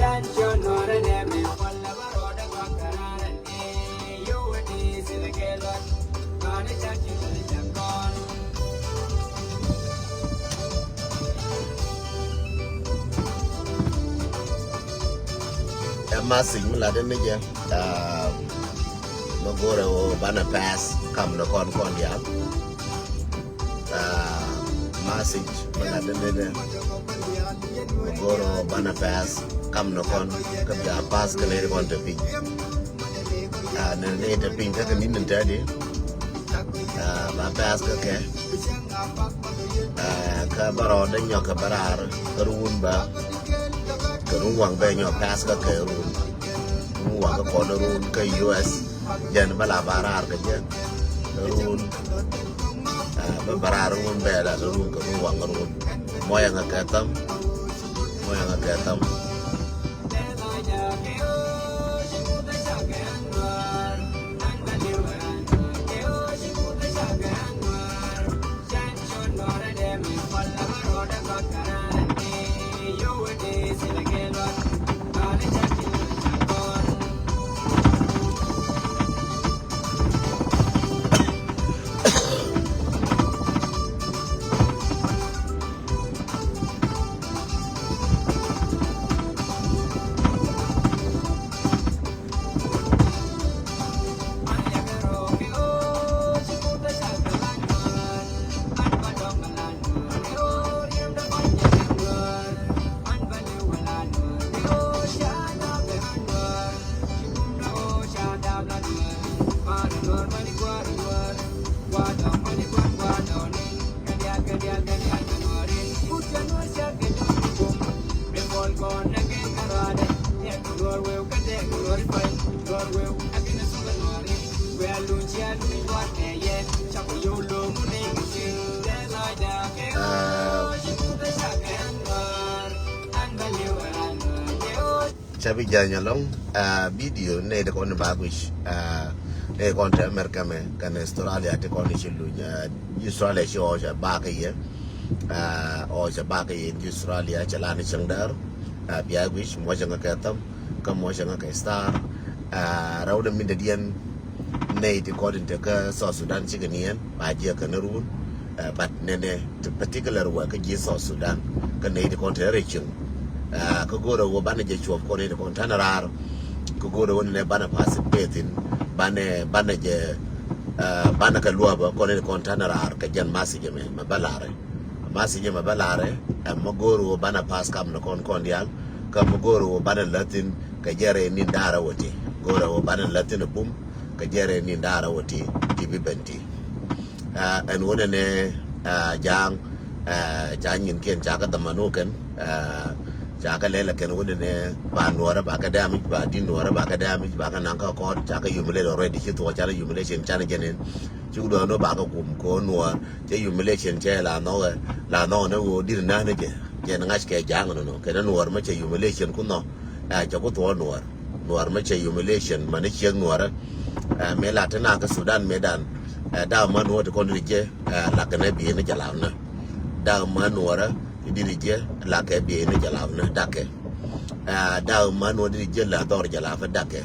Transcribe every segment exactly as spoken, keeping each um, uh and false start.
Ɛ message mi lat ni jɛ, ah, mi go̱o̱rɛ ɣöö banɛ pass kam ni kɔn kɔn diaal. Ah, message mi lat ni jɛ, mi go̱o̱rɛ ɣöö banɛ pass kam ni kɔn kä bia pass kä nɛy ti kɔn te piny. Ah, nɛy ti te piny kä kɛ ni̱n in te di. Ah, ba pass kä kɛ. Ah, kä bä rɔɔdɛ nyɔk kɛ bä raar kä ruun bä. Kɛ ruun waŋ bɛ nyɔk pass kä kɛ ruun. Ruun waŋ kä kɔn ruun kä U S. Jɛn bä la ba raar kɛ jɛ. Ruun. Ah, bä bä raar ruun bɛ la ruun kɛ ruun waŋ ruun. Mɔyɛ ŋa kɛ tham. Mɔyɛ ŋa kɛ tham. Ah, Ca bi jany alɔŋ, ah, video nɛy ti kɔn ba guic, ah, nɛy kɔn te America mɛ kɛn Australia ti kɔn ci luny, ah, Australia ci ɔɔc a ba kä yɛ, ah, ɔɔc a ba kä yɛ in Australia cɛ lan cieŋ däär, ah, bia guic muɔcɛ ŋa kɛ thäm kä muɔcɛ ŋa kɛ star, ah, rɛw dɛ min dɛ diɛn. Nɛy ti kɔn in te kä South Sudan cikɛ niɛn ba jiɛ kɛn ruun, eh, but nɛnɛ ti particular wɛ kä ji̱ South Sudan kä nɛy ti kɔn te rɛ cieŋ. Eh, kä go̱rɛ wä banɛ jɛ cuɔp kɔn nɛy ti kɔn tanɛ raar. Kä go̱rɛ wä nɛnɛ banɛ participate in banɛ, banɛ jɛ, eh, banɛ kɛ luɔpä kɔn nɛy ti kɔn tanɛ raar kɛ jɛn message mɛ mɛ bä larɛ. Message mɛ bä larɛ, eh, mɛ go̱rɛ wä banɛ pass kam ni kɔn kɔn diaal. Kä mɛ go̱rɛ wä banɛ läthin kɛ jɛrɛ ni da̱rɛ wä ti. Go̱rɛ wä banɛ läthin bum kɛ jɛrɛ ni da̱rɛ wä ti ti bi ben ti. Ah, ɛn wä nɛnɛ, ah, ja̱a̱ŋ, ah, ca nyin kiɛn ca kä dhamanu kɛn, ah, ca kä lɛlɛ kɛn wä nɛnɛ ba nuɔrɛ ba kä damic ba di nuɔrɛ ba kä damic ba kä naŋ kä kɔt ca kä humiliate already ci thuɔɔk ca lɛ humiliation ca ni jɛn in. Ci wä dɔ̱ŋ ni ba kä kum kɛ wä nuɔr cɛ humiliation cɛ la nhɔkɛ la nhɔkɛ ni wä dir na̱a̱n ni jɛ jɛn ŋa̱c kɛ ja̱a̱ŋ nɔnɔ kɛn nuɔr mɛ cɛ humiliation kun nhɔk. Ɛ, cɛ ku thuɔɔk nuɔɔr. Nuɔɔr mi cɛ humiliation mani ciek nuɔɔrä. Ɛ, mi la ti na kä Sudan mi dan. Ɛ, dak ma nuɔɔr ti kɔn di jɛ, ɛ, lak kɛ nɛ bieyni jɛ lap nä. Dak ma nuɔɔrä di di jɛ lak kɛ bieyni jɛ lap nä dakɛ. Ɛ, dak ma nuɔɔr di di jɛ la dhɔr jɛ lap dakɛ.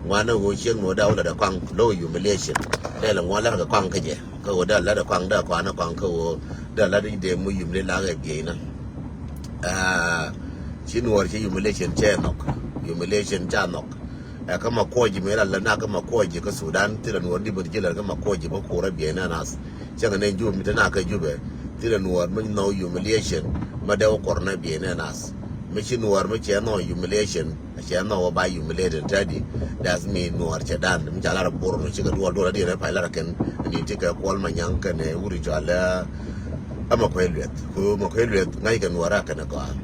Ŋuan ni ɣöö ciek nuɔɔr dak wä la dɛ kɔaŋ lo̱k humiliation. Dee la ŋuan la kɛ kɔaŋ kä jɛ. Kä ɣöö dee la dɛ kɔaŋ dee kɔaŋ ni kɔaŋ kä ɣöö dee la di dee mu humiliate lak kɛ bieyni. Ɛ, ci nuɔɔr ci humiliation cɛ nhɔk. Humiliation ca nhɔk. Ɛ, kä ma kuɔc ji̱ mi la lɛ na kä ma kuɔc ji̱ kä Sudan thilɛ nuɔɔr di bä ji̱ lɛ kä ma kuɔc ji̱ bä kurä biey na nath. Cäŋ nɛ jup mi te na kä jupɛ thilɛ nuɔɔr mi nhɔk humiliation. Ma dee wä kuɔr na biey na nath mi ci nuɔɔr mi cɛ nhɔk humiliation. Cɛ nhɔk wä ba humiliate in tɛdi. That's mean nuɔɔr cɛ dan mi ca lar bor mi ci kɛ duɔl duɔl adi rɛ pay lar kɛn ni ti kɛ kuɔl ma nyaŋ kɛn ɛ wuri cɔal ɛ. Ama kuɛ lueth ku ma kuɛ lueth ŋa̱c kɛ nuɔɔr a kɛn ɛ gɔaa.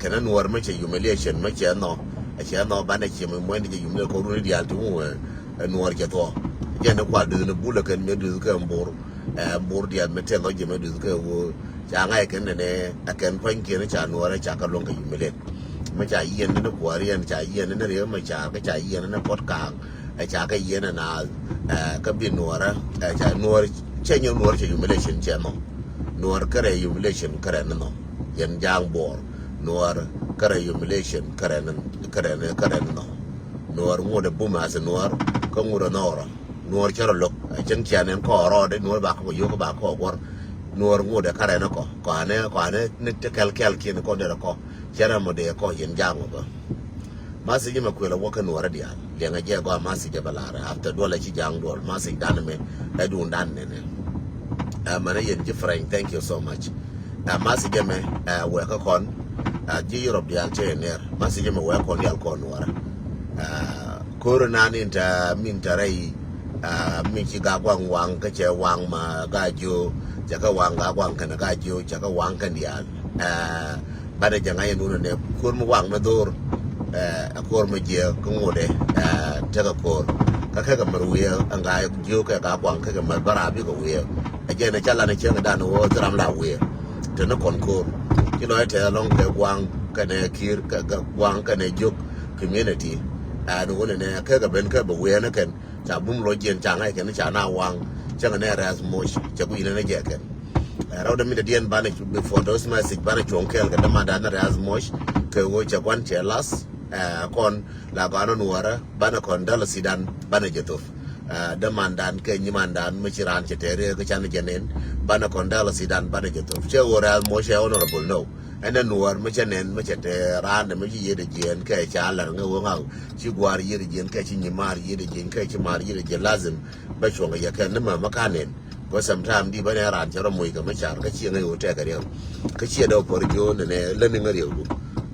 Kɛn ɛ nuɔɔr mi cɛ humiliation mi cɛ nhɔk. Cɛ nhɔk banɛ ciɛ mi muɛn di cɛ humiliate kɔ runi diaal ti ŋuɛ. Ɛ nuɔɔr cɛ thuɔ jɛ ni kual duth ni bulɛ kɛn mi duth kɛ mbor. Ɛ mbor diaal mi tɛth ɔ jɛ mi duth kɛ ɣöö ca ŋa̱c kɛn nɛnɛ. Ɛ kɛn pua̱nykiɛn ca nuɔɔr ɛ ca kɛ luɔ̱ŋ kɛ humiliate. Mi ca yiɛn ni kuäär yɛn ca yiɛn ni riek mi ca kä ca yiɛn ni puɔt ka̱a̱ŋ. Ɛ ca kɛ yiɛn ni naath. Ɛ kä bi nuɔɔrä ɛ ca nuɔɔr cɛ nyɛ nuɔɔr cɛ humiliation cɛ nhɔ. Nuɔɔr kärɛ humiliation kärɛ ni nhɔ. Yɛn ja̱a̱ŋ buɔɔr Nuɔr kärɛ humiliation kärɛ ni kärɛ ni kärɛ ni nɔ. Nuɔr ŋut ɛ bum as nuɔr kä ŋut ɛ nɔɔrɔ. Nuɔr cɛ rɔ lo̱k ɛ cɛn cian ɛn kɔɔrɔ dee nuɔr ba kɔ yio̱k ba kɔ guɔr. Nuɔr ŋut ɛ kärɛ ni kɔ kɔ anɛ kɔ anɛ ni ti kɛl kɛl kiɛn kɔ derɛ kɔ cɛ rɛ mɔ dee kɔ yɛn jaŋ wä bä. Message mɛ kuël a wä kä nuɔrä diaal liɛŋɛ jɛ gɔaa message bɛ lar after duɔl a ci jaŋ duɔl message dan mɛ ɛ dun dan nɛnɛ. Ɛ mɛnɛ yɛn ji̱ Frank, thank you so much. Ɛ message mɛ ɛ wɛ kä kɔn ɛ ji̱ Europe diaal cɛ yɛ nɛr message mɛ wɛ kɔn diaal kɔn nuɔrä. Ɛ kor nan in ta min ta rɛy ɛ min ci ga guaŋ waŋ kä cɛ waŋ ma ga jiö cɛ kä waŋ ga guaŋ kɛn ga jiö cɛ kä waŋ kɛn diaal. Ɛ banɛ jɛ ŋa̱c ɛn wunɛ nɛ ko̱r mi waŋ mi dho̱r. Ɛ ko̱r mi jiɛ kä ŋotdɛ ɛ tekɛ ko̱r kä kekɛ mär wiee ɛn gaa jiök kɛ gaa kuaŋ kekɛ mär bä raap bikɛ wiee. Ɛ jɛ nɛ ca lan ɛ cieŋ dan wä thi ram la wiee. Te ni kɔn ko̱r ci lɔc tɛth ɛlɔŋ kɛ guaŋ kɛnɛ ki̱i̱r kɛ guaŋ kɛnɛ jiök community. Ɛn wunɛ nɛ kekɛ ben kɛ bɛ wiee ni kɛn. Ca bum lɔ jiɛn ca ŋa̱c kɛn ca na waŋ cäŋ nɛ rɛth moc cɛ guic nɛn jɛ kɛn. Ɛ rɛw dɛ mi dɛ diɛn banɛ before those message banɛ cuɔ̱ŋ kɛɛl kɛ dämandan ni rɛth moc kɛ ɣöö cɛ gua̱n cɛ lath. Ɛ kɔn la gɔanɔ nuɔrä banɛ kɔn däl sidan banɛ jɛ thop. Ɛ dämandan kɛ nyimandan mi ci raan cɛ tɛɛri kɛ can jɛ nen banɛ kɔn däl sidan banɛ jɛ thop cɛ ɣöö rɛth moc cɛ honorable no. Ɛn ɛ nuɔɔr mi cɛ nɛn mi cɛ te raan dɛ mi ci yiëëdɛ jiɛɛn kɛ ca lɛr ŋɛ wä ŋaw ci gua̱a̱r yiëëdɛ jiɛɛn kɛ ci nyimaar yiëëdɛ jiɛɛn kɛ ci maar yiëëdɛ jiɛɛn lazim bä cuɔ̱ŋ yɛ kɛ ni mɛ mi ka nɛn. Kɔ sometime di bä nɛ raan cɛ rɔ moc kɛ mi car kä ciɛ ŋäc wä tɛkɛ riɛw kä ciɛ dɔw pär jiö nɛ nɛ läni ŋä riɛw du.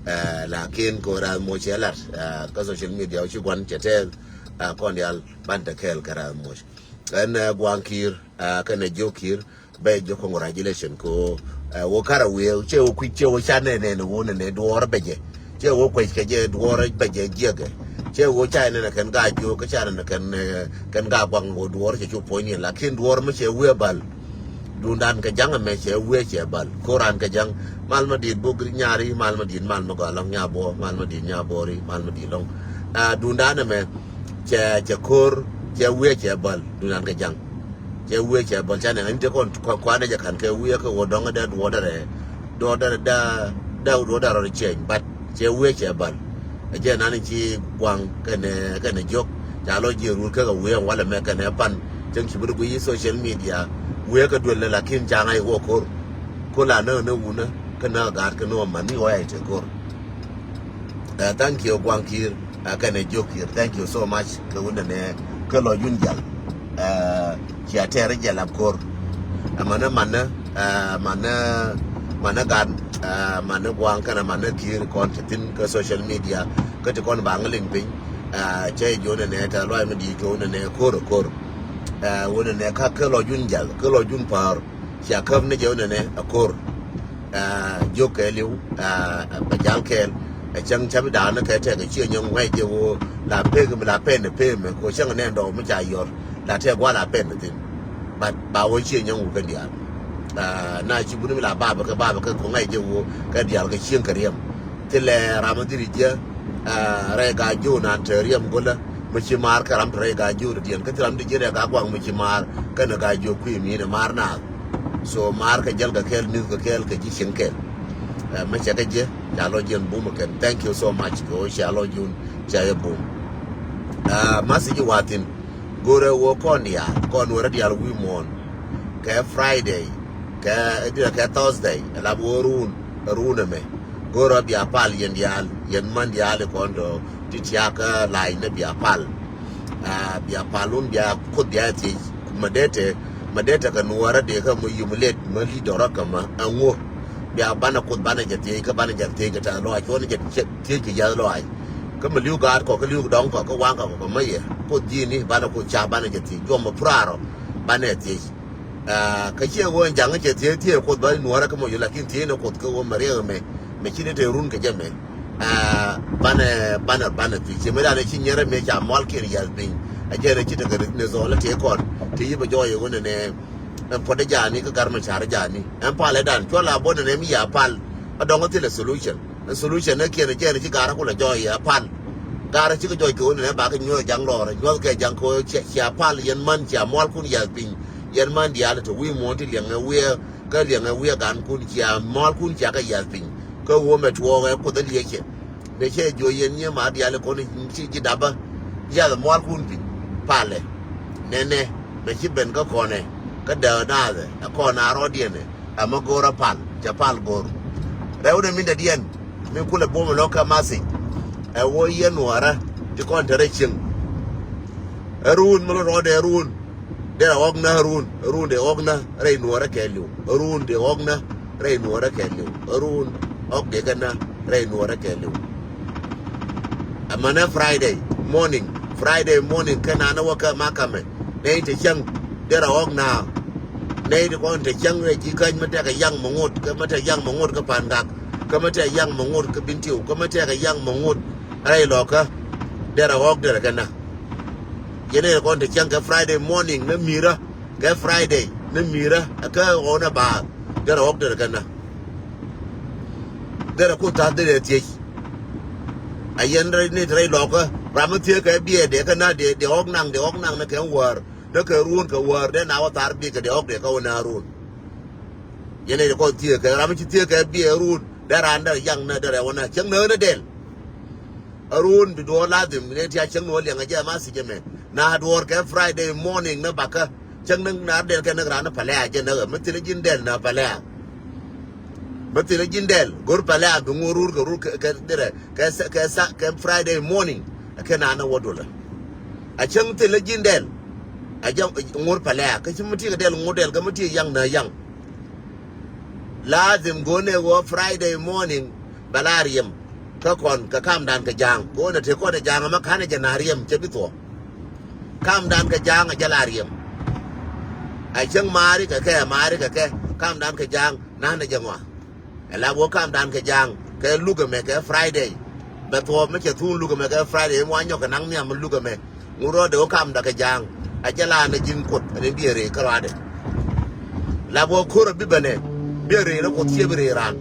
Ɛ lakin kɛ wä raan moc cɛ lat ɛ kä social media wä ci gua̱n cɛ tɛth. Ɛ kɔn diaal ban te kɛɛl kɛ raan moc ɛn ɛ gua̱a̱ŋ ki̱i̱r ɛ kɛn ɛ jiök ki̱i̱r. Bɛ jɛ congratulation ko ɛ wä karɛ wiee cɛ wä kui̱c cɛ wä ca nɛ nɛn wä nɛ nɛ duɔɔr bɛ jɛ cɛ wä kuec kɛ jɛ duɔɔr bɛ jɛ jiɛkɛ cɛ wä ca nɛn kɛn gaa jiök kä ca nɛn kɛn kɛn gaa guaŋ wä duɔɔr cɛ cu puɔ̱ny ni lakin duɔɔr mi cɛ wiee bal. Dundan kɛ jaŋ ɛmɛ cɛ wiee cɛ bal koran kɛ jaŋ mal ma dit bok nyari mal ma dit mal ma gɔlɔŋ nya buɔ mal ma dit nya buɔri mal ma dit lɔŋ. Ɛ dundan ɛmɛ cɛ cɛ ko̱r cɛ wiee cɛ bal dundan kɛ jaŋ. Cɛ wiee cɛ bäl canɛ ŋäny te kɔn kuanɛ jɛ ka̱n kɛ wiee kɛ wä dɔŋ dɛ duɔdɛ rɛ duɔdɛ rɛ da da duɔdɛ rɔ cɛny but cɛ wiee cɛ bäl. Ɛ jɛ nan ci guaŋ kɛnɛ kɛnɛ jiök ca lɔ jiɛ rur kɛ kɛ wiee walɛ mɛ kɛnɛ pan cäŋ ci bi ri guiy social media wiee kɛ duël lɛ lakin ca ŋa̱c wä ko̱r. Ko̱r la nä nä wunä kä nä gaat kä nä wä man ni wä yay te ko̱r. Ɛ thank you guaŋ ki̱i̱r. Ɛ kɛnɛ jiök ki̱i̱r thank you so much kɛ wundɛ nɛ kɛ lɔ yun jal. Ɛ cia tɛɛr jɛ lap ko̱r. Ɛ manɛ manɛ ɛ manɛ manɛ gan ɛ manɛ guaŋ kɛnɛ manɛ ki̱i̱r kɔn ti thin kɛ social media kä ti kɔn baŋ liŋ piny. Ɛ cɛ jonɛ nɛ tɛ luay mi di̱i̱t kɛ wundɛ nɛ ko̱r ko̱r. Ɛ wundɛ nɛ ka kɛ lɔ yun jal kɛ lɔ yun pa̱a̱r. Cia käp ni jɛ wä nɛnɛ a ko̱r. Ɛ jiök kɛɛliw ɛ bɛ jal kɛɛl. Ɛ cäŋ ca̱p da̱a̱n ni kɛ tɛk ɛ ciɛ nyɔŋ ŋuɛc jɛ wä la pek la pɛn ni pemɛ ko cäŋ nɛn dɔw mi ca yɔr la tɛk gua̱ la pɛn ni thin. But ba wä ciɛ nyɔŋ wä kɛ diaal. Ɛ na ci buni mi la babɛ kɛ babɛ kɛ ko ŋuɛc jɛ wä kɛ diaal kɛ cieŋ kɛ riɛm. Thilɛ ram mi dhiri jiɛ ɛ rɛy gaa jiö nan te riɛm golä. Mi ci maar kä ram te rɛy gaa jiö te diɛn kä thi ram ti jiɛ rɛy gaa guaŋ mi ci maar kɛnɛ gaa jiö kui̱ mi ni maar naath. So maar kɛ jäl kɛ kɛɛl mi̱th kɛ kɛɛl kɛ ji̱ cieŋ kɛɛl. Ɛ mi cɛ kɛ jiɛ ca lɔ jiɛn bum kɛn thank you so much kɛ ɣöö cia lɔ jiun cia yɛ bum. Ɛ message wathin. Go̱rɛ wä kɔn diaal kɔn wä rɛ diaal wi̱i̱ muɔ̱ɔ̱n. Kɛ Friday kɛ idirɛ kɛ Thursday ɛ lap wä ruun ruun ɛmɛ. Go̱rɛ bia pal yɛn diaal yɛn män diaal ikɔn tɔ ti tiakä lac ni bia pal. Ɛ bia pal wun bia kuoth bia thiec. Mɛ dee te mɛ dee te kɛ nuɔɔrä dee kä mɛ yum let mɛ lidɔrä kä mɛ ɛŋu. Bia banɛ kuoth banɛ jɛ thiec kä banɛ jɛ thiec kɛ tɛth lɔac cuɔn jɛ thiec kɛ yath lɔac. Kä mɛ li̱w gaat kɔ kä li̱w dɔŋ kɔ kä waŋ kɔ kɔ kä mɛ yɛ kuoth ji̱ni banɛ kuoth ca banɛ jɛ thiec juɔm mɛ purarɔ. Banɛ thiec. Ɛ kä ciɛ ɣöö ɛn jaŋ cɛ thiec thiec kuoth ba nuɔɔrä kä mɔ yö lakin thiec ni kuoth kä ɣöö mɛ riɛk ɛmɛ mɛ ci ni te run kɛ jɛ mɛ. Ɛ banɛ banɛ banɛ thiec ciɛ mɛ danɛ ci nyɛrɛ mɛ ca mualkiɛn yath piny. Ɛ jɛn ɛ ci tekɛ ni dhɔl ɛ tëë kɔn ti yi bɛ jɔɔc ɛ ɣöö nɛnɛ. Ɛn puɔ̱t ɛ ja̱a̱ni kä gar mɛ ca̱r ɛ ja̱a̱ni ɛn pal ɛ dan cuɔl a buɔ̱n nɛnɛ mi ya pal. Ɛ dɔŋ ɛ thilɛ solution. Ɛ solution ɛ kiɛn ɛ jɛn ɛ ci gar ɛ kulɛ jɔɔc ɛ pal. Gar ɛ cikɛ jɔɔc kɛ ɣöö nɛnɛ bakɛ nyuɔ̱th ɛ ja̱ŋ lɔɔr ɛ nyuɔ̱th kɛ ja̱ŋ kɛ ɣöö cia pal yɛn män cia mualkun yath piny. Yɛn män diaal ɛ te wi̱i̱ muɔ̱ɔ̱n ti liɛŋɛ wiɛɛ kä liɛŋɛ wiɛɛ gankun cia mualkun cia kɛ yath piny. Kä wä mɛ tuɔɔk ɛ Kuoth ɛ liecɛ. Mɛ cɛ jiɔ yɛn nyiee ma diaal ɛ kɔn ci ji̱ dapä. Yath ɛ mualkun pi̱th palɛ. Nɛnɛ mɛ ci ben kä kɔnɛ kä dääk naath ɛ kɔn a rɔɔdiɛn ɛ. Ɛmɛ go̱o̱r ɛ pal, cɛ pal go̱o̱r. Rɛwdɛ min dɛdiɛn mi kulɛ buɔ̱m ɛ lɔ̱k kɛ message. Ɛ wä yɛn nuɔɔrä ti kɔn te rɛy cieŋ. Ɛ ruun mi lɔ rɔɔdɛ ɛ ruun. Derɛ ɣɔ̱k nä ɛ ruun, ɛ ruun dee ɣɔ̱k nä rɛy nuɔɔrä kɛɛliw, ɛ ruun dee ɣɔ̱k nä rɛy nuɔɔrä kɛɛliw, ɛ ruun ɣɔ̱k dee kɛ nä rɛy nuɔɔrä kɛɛliw. Ɛmɛnɛ Friday morning, Friday morning kä nanɛ wä kä makamɛ. Nɛy te cäŋ derɛ ɣɔ̱k naath. Nɛy te kɔn te cäŋ rɛy ji̱ käny mi tɛkɛ yaŋ mɛ ŋot, kä mi tɛk yaŋ mɛ ŋot kä Pangak, kä mi tɛk yaŋ mɛ ŋot kä Bentiu, kä mi tɛkɛ yaŋ mɛ ŋot rɛy Lɔkä. Derɛ ɣɔ̱k derɛ kɛ nä. Yɛn nɛy te kɔn te cäŋ kɛ Friday morning ni mi̱i̱rä, kɛ Friday ni mi̱i̱rä, ɛ kä ɣɔ̱k nä baar. Derɛ ɣɔ̱k derɛ kɛ nä. Derɛ Kuoth ta̱th derɛ thiec. A yɛn rɛy nɛy te rɛy Lɔkä, ram mi thiec kɛ biɛ dee kɛ nä dee, dee ɣɔ̱k naŋ, dee ɣɔ̱k naŋ ni kɛ wäär, ni kɛ ruun kɛ wäär, dee na wä thar bikɛ dee ɣɔ̱k dee kä wä nä ruun. Yɛn nɛy te kɔn thiec kɛ ram mi ci thiec kɛ biɛ ruun, dee raan derɛ yaŋ nä derɛ wä nä cäŋ nä ni dɛl. Ɛ ruun bi duɔ̱ɔ̱r ladhim ni tia cäŋ ni wä liɛŋ ɛ jɛ ma thiec ɛmɛ. Na duɔ̱ɔ̱r kɛ Friday morning ni bakä. Cäŋ ni na dɛl kɛ ni raan ni Pɛlɛ̈ɛ̈ jɛ ni ɣä. Mi thilɛ ji̱n dɛl na Pɛlɛ̈ɛ̈. Mi thilɛ ji̱n dɛl. Go̱r Pɛlɛ̈ɛ̈ bi ŋuɔ̱t rur kɛ rur kɛ, kɛ dirɛ. Kɛ sa, kɛ sa, kɛ Friday morning. Ɛ kɛ na ni wä dulɛ. A cäŋ thilɛ ji̱n dɛl. A jɛ ŋuɔ̱t Pɛlɛ̈ɛ̈. Kä ci mi ti kɛ dɛl ŋuɔ̱t dɛl kä mi ti yaŋ na yaŋ. Lazim go̱o̱nɛ ɣöö Friday morning bɛ la riɛm. Kä kɔn kɛ kamdan kɛ ja̱a̱ŋ go̱o̱nɛ te kɔn ɛ ja̱a̱ŋ ɛmɛ ka̱n ɛ jɛ na riɛm cɛ bi thuɔ̱k. Kamdan kɛ ja̱a̱ŋ ɛ jɛ la riɛm. Ɛ cäŋ maari kɛ kɛ, maari kɛ kɛ. Kamdan kɛ ja̱a̱ŋ nanɛ jɛ ŋɔa. Ɛ la wä kamdan kɛ ja̱a̱ŋ kɛ luk ɛmɛ kɛ Friday. Bɛ thuɔ̱k mi cɛ thuun luk ɛmɛ kɛ Friday mi wa nyɔk kɛ naŋ nhiam mi luk ɛmɛ. Ŋut rɔɔdɛ wä kamda kɛ ja̱a̱ŋ. A jɛ la ni ji̱n Kuoth ɛn in biɛ rëë kä rɔadɛ. La bä ko̱r a bi bɛnɛ. Biɛ rëë ni Kuoth ciɛ bi rëë raan.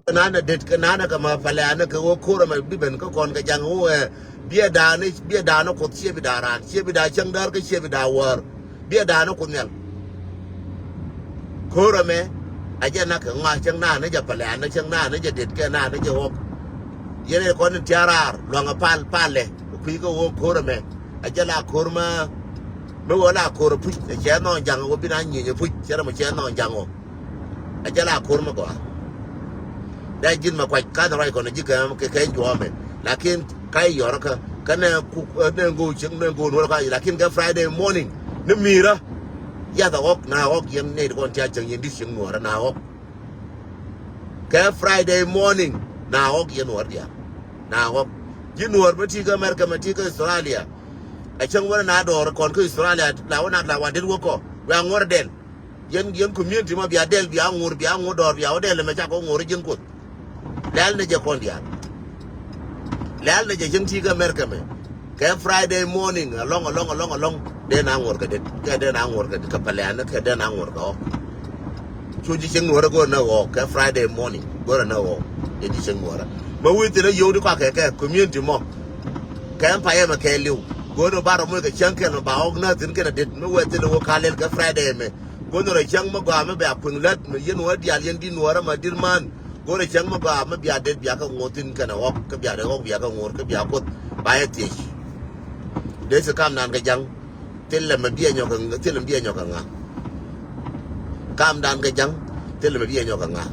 Kɛ nanɛ det kɛ nanɛ kɛ ma Pɛlɛ̈ɛ̈ ni kɛ wä ko̱r a mɛ bi bɛn kä kɔn kɛ ja̱a̱ŋ wä ɛ. Biɛ da̱a̱ ni, biɛ da̱a̱ ni Kuoth ciɛ bi da̱a̱ raan. Ciɛ bi da̱a̱ cäŋ däär kä ciɛ bi da̱a̱ wäär. Biɛ da̱a̱ ni Kuoth Nhial. Ko̱r ɛmɛ a jɛ nak kɛ ŋɔak cäŋ naan ni jɛ Pɛlɛ̈ɛ̈ ni cäŋ naan ni jɛ det kɛ naan ni jɛ ɣɔk. Yɛn ɛ kɔn in tia̱a̱ raar luaŋ ɛ pal palɛ kui̱ kä ɣöö ko̱r ɛmɛ a jɛ la ko̱r ma mi ɣöö la ko̱r ɛ puc ɛ cɛ nhɔɔn ja̱ŋ ɛ ɣöö bi na nyieny ɛ puc cɛ rɛ mɔ cɛ nhɔɔn ja̱ŋ ɔ. A jɛ la ko̱r ma gɔaa. Dee ji̱n ma kuac ka̱n rɔy kɔn ji̱ kɛ kɛ juɔmɛ. Lakin ka yɔrä kä kä nɛ kuk nɛ go̱o̱ cieŋ nɛ go̱o̱ nuɔrä ka. Lakin kɛ Friday morning ni mi̱i̱rä. Yath a ɣɔk na ɣɔk yɛn nɛy ti kɔn tia̱a̱ cieŋ yɛn di̱t cieŋ nuɔrä na ɣɔk. Kɛ Friday morning na ɣɔk yɛn nuɔrä diaal. Na ɣɔk ji̱ nuɔr mi ti kä America mi ti kä Australia. A cäŋ wänä na dɔɔr kɔn kä Australia la wä na la wa det wä kɔ. Wɛ a ŋuɔr dɛl. Yɛn, yɛn community ma bia dɛl bia ŋuɔr bia ŋuɔr dɔɔr bia wä dɛl mɛ cakɔ ŋuɔr ji̱n Kuoth. Lɛl ni jɛ kɔn diaal. Lɛl ni jɛ cieŋ ti kä America mɛ. Kɛ Friday morning alɔŋ alɔŋ alɔŋ alɔŋ. Dee na ŋuɔr kɛ det kɛ dee na ŋuɔr kɛ det kɛ Pɛlɛ̈ɛ̈ ni kɛ dee na ŋuɔr kɛ ɣɔk. Cu ji̱ cieŋ nuɔrä go̱o̱r ni ɣɔk kɛ Friday morning go̱o̱r ni ɣɔk. Yɛ ji̱ cieŋ nuɔrä mɛ wi̱i̱ thilɛ yio̱w di kɔakɛ kɛ community mɔ. Kɛ payɛ mɛ kɛ li̱w go̱o̱r ni ba rɔ moc kɛ cäŋ kɛl mɛ ba ɣɔk nä thi̱n kɛn a det mi wɛ thilɛ wä ka lɛl kɛ Friday mɛ. Go̱o̱r ni rɔ cäŋ mi gɔaa mi bɛ a kueŋ lät mi yɛn wä diaal yɛn di nuɔrä mɛ di̱t män. Go̱o̱r ni cäŋ mi gɔaa mi bia det bia kɛ ŋo̱o̱r thi̱n kɛn a ɣɔk kä bia det ɣɔk bia kɛ ŋo̱o̱r kä bia Kuoth ba yɛ thiec. Dee si kam nan kɛ ja̱ŋ. Thilɛ mɛ biɛ nyɔk kɛ ŋa, thilɛ mɛ biɛ nyɔk kɛ ŋa. Kamdan kɛ ja̱ŋ, thilɛ mɛ biɛ nyɔk kɛ ŋa.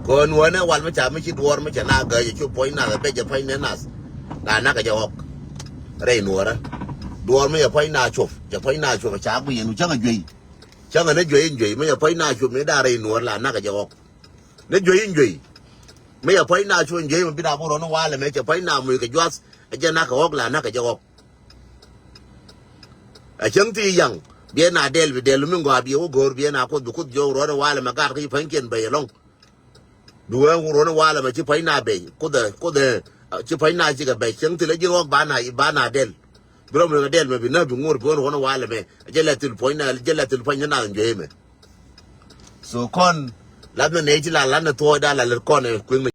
Kɔn wänɛ wal mi ca mi ci duɔr mi cɛ na gäc cop puɔ̱ny nath a bɛc jɛ puɔ̱ny nɛ nath. La nak kɛ jɛ ɣɔk. Rɛy nuɔrä. Duɔr mi cɛ puɔ̱ny na cop, cɛ puɔ̱ny na cop ca guiy ɛn cäŋ a juey. Cäŋ a ni juey in juey mi cɛ puɔ̱ny na cop mi da rɛy nuɔrä la nak kɛ jɛ ɣɔk. Ni juey in juey. Mi cɛ puɔ̱ny na cop in juey mi bi da bi rɔn walɛ mɛ cɛ puɔ̱ny na muc kɛ juath. Ɛ jɛ nak kɛ ɣɔk la nak kɛ jɛ ɣɔk. A cäŋ ti yaŋ biɛ na dɛl bi dɛl mi ŋɔa biɛ wä go̱o̱r biɛ na Kuoth bi Kuoth jɔw ruɔ̱n walɛ mɛ gat kä ci pa̱nykiɛn bɛy ɛlɔ̱ŋ. Bi wee ruɔ̱n walɛ mɛ ci pa̱ny na bɛy Kuoth ɛ Kuoth ɛ ci pa̱ny na cikɛ bɛy cäŋ ti lɛ ji̱n ɣɔk ba na ba na dɛl. Bi rɔm ni kɛ dɛl mɛ bi na bi ŋuɔ̱r bi wä ruɔ̱n walɛ mɛ a jɛ lɛ thil puɔ̱ny na jɛ lɛ thil pa̱ny na na juey mɛ. So kɔn lat mɛ nɛy ti la lat ni thuɔɔcda la lät kɔn ɛ kueŋ ni.